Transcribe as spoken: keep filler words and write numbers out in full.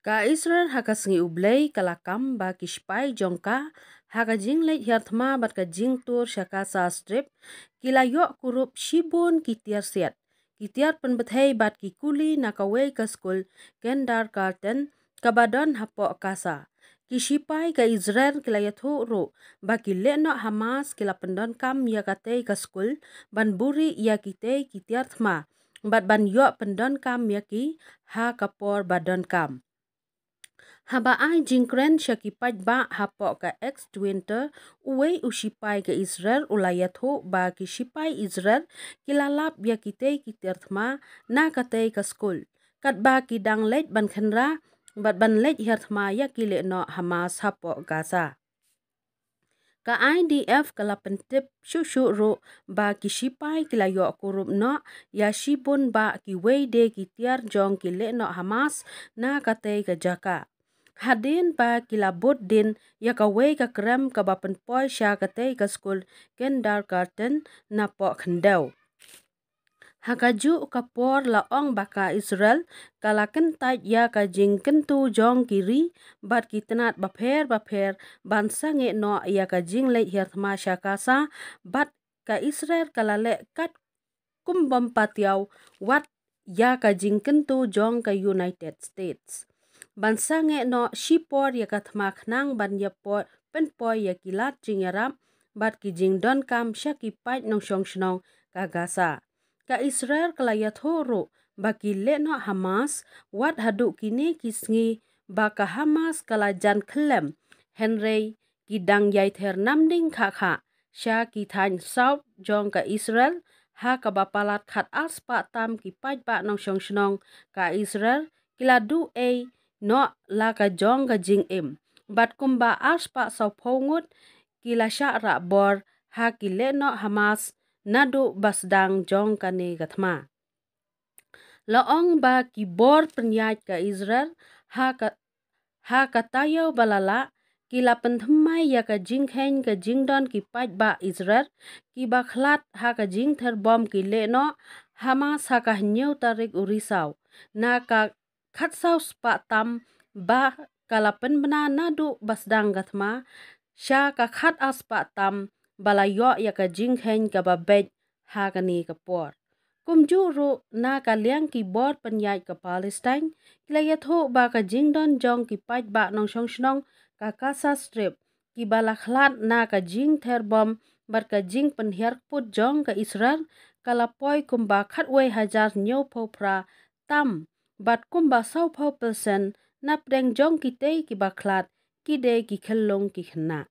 Ka Israel ha ka sngi U Blei ka la kam ba ki sipai jong ka, ha ka jingleit hiar thma bad ka jingtur sha Gaza Strip, ki la ïoh kurup shibun ki tiar siat, ki tiar pynbthei bad ki kuli na kawei ka skul kindergarten kaba don hapoh Gaza. Ki sipai ka Israel ki la ïathuh ruh ba ki lehnoh Hamas ki la pyndonkam ïa katei ka skul ban buhrieh ïa kitei ki tiar thma bad ban ïoh pyndonkam ïa ki ha ka por ba donkam. Haba ai jingkren sha ki paidbah hapoh ka X Twitter, uwei u sipai ka Israel u la ïathuh ba ki sipai Israel ki la lap ïa kitei ki tiar thma na katei ka skul, katba ki dang leit ban khynra bad ban leit hiar thma ïa ki lehnoh Hamas hapoh Gaza. Ka I D F ka la pyntip shuh shuh ruh ba ki sipai ki la ïoh kurup noh ïa shibun bah kiwei de ki tiar jong ki lehnoh Hamas na katei ka jaka, hadien ba ki la bud dien ïa kawei ka krem kaba pynpoi sha katei ka skul kindergarten napoh khyndew. Ha kajuh ka por la ong ba ka Israel ka la kyntait ïa ka jingkyntu jong ki ri bad ki tnat bapher bapher ban sangeh noh ïa ka jingleit hiar thma sha Gaza, bad ka Israel ka la leh kat kum bym patiaw wat ïa ka jingkyntu jong ka United States ban sangeh noh shipor ïa ka thma khnang ban ïa pynpoi ïa ki lad jingïarap bad ki jingdonkam sha ki paid nongshong shnong ka Gaza. Ka Israel ka la ïathuh ruh ba ki lehnoh Hamas, wat haduh kine ki sngi ba ka Hamas ka la jan khyllem, hynrei ki dang ïai ther namding khah khah sha ki thaiñ south jong ka Israel, ha kaba palat khat ar spah tam ki paidbah nongshong shnong ka Israel ki la duh ei noh la ka jong ka jingim, bad kumba ar spah sawphew ngut ki la shah rah bor ha ki lehnoh Hamas naduh ba sdang jong kane ka thma. La ong ba ki bor pynïaid ka Israel ha ka, ha ka taïew ba la lah, ki la pynthymmai ïa ka jingkheiñ ka jingdon ki paidbah Israel kiba khlad ha ka jingther bom ki lehnoh Hamas ha ka hynñiew tarik u Risaw, na ka khatsaw spah tam ba ka la pynbna naduh ba sdang ka thma sha ka khat ar spah tam ba la ïoh ïa ka jingkheiñ kaba beit ha kane ka por. Kumjuh ruh na ka liang ki bor pynïaid ka Palestine, ki la ïathuh ba ka jingdon jong ki paidbah nongshong shnong ka Gaza Strip kiba la khlad na ka jingther bom bad ka jingpynhiar kput jong ka Israel ka la poi kumba khatwei hajar hynñiewphew phra tam, bad kumba sawphew percent napdeng jong kitei kiba khlad ki dei ki khyllung ki khynnah.